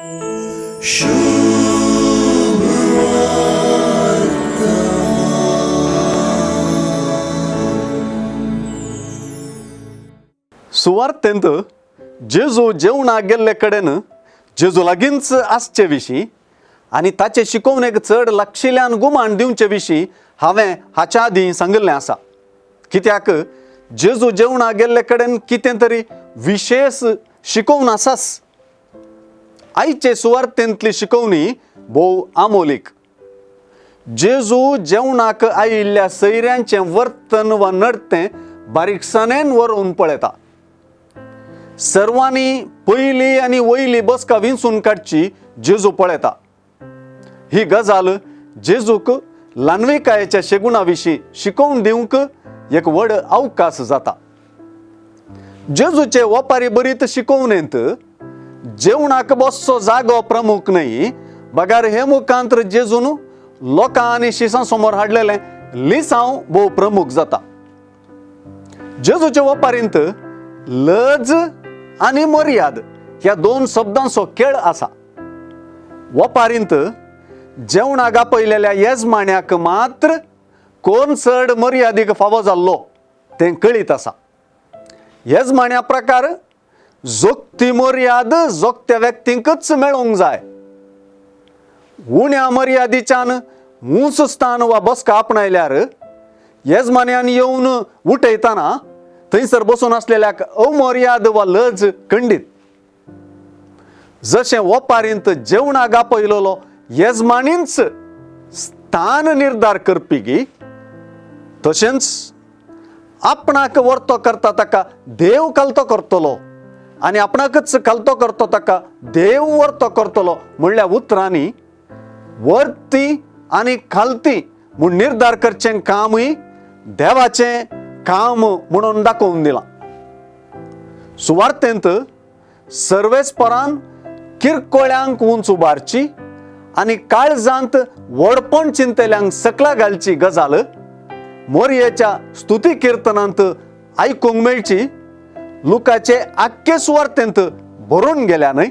सुवार्तेंत जेजू जेवणाक गेल्ले कडेन जेजू लागींच आसचे विशीं आनी ताचे शिकोवणेक चड लागशिल्ल्यान गुमान दिवचे विशीं हांवें हाच्या आदीं सांगिल्लें आसा. कित्याक जेजू जेवणाक गेल्ले कडेन कितें तरी विशेश शिकोवन आसाच. आयचे सुवार्तेंतली शिकोवणी भोव आमोलीक. जेजू जेवणाक आयिल्ल्या सैऱ्यांचें वर्तन वा नडतें बारीकसाणेन वरोवन पळयता. सर्वांनी पयली आनी वयली बसका विंचून काडची जेजू पळयता. ही गजाल जेजूक ल्हानविकायेच्या शेगुणा विशीं शिकोवन दिवंक एक व्हड अवकाश जाता. जेजूचे ओपारी बरीत शिकोवणेंत जेवणाक बसचो जागो प्रमुख न्हय, बगार हे मुखांत जेजून लोकां आनी शिसां समोर हाडलेलें लिसांव भोव प्रमुख जाता. जेजूचे ओपारींत लज आनी मर्याद ह्या दोन शब्दांचो खेळ आसा. ओपारींत जेवणाक आपयलेल्या येजमाण्याक मात्र कोण चड मर्यादीक फावो जाल्लो तें कळीत आसा. येजमाण्या प्रकार जोगती मर्याद जोगत्या व्यक्तींकच मेळोवंक जाय. उण्या मर्यादीच्यान ऊंच स्थान वा बसका आपणायल्यार येजमान्यान येवन उठयतना थंयसर बसून आसलेल्याक अमर्याद वा लज खंडीत. जशें ओपारींत जेवणाक आपयलेलो येजमानीच स्थान निर्धार करपी गी, तशेंच आपणाक वर्तो करता ताका देव खालतो करतलो आनी आपणाकच खालतो करतो ताका देव वर्तो करतलो म्हणल्या उतरांनी वर्ती आनी खालती म्हूण निर्धार करचें कामूय देवाचें काम म्हणून दाखोवन दिलां. सुवार्तेंत सर्वेस्परान किरकोळ्यांक उंच उबारची आनी काळजांत व्हडपण चिंतल्यांक सकला घालची गजाल मोरयेच्या स्तुती किर्तनांत आयकूंक मेळची लुकाचे आख्खे सुवार्तेंत भरून गेल्या न्हय.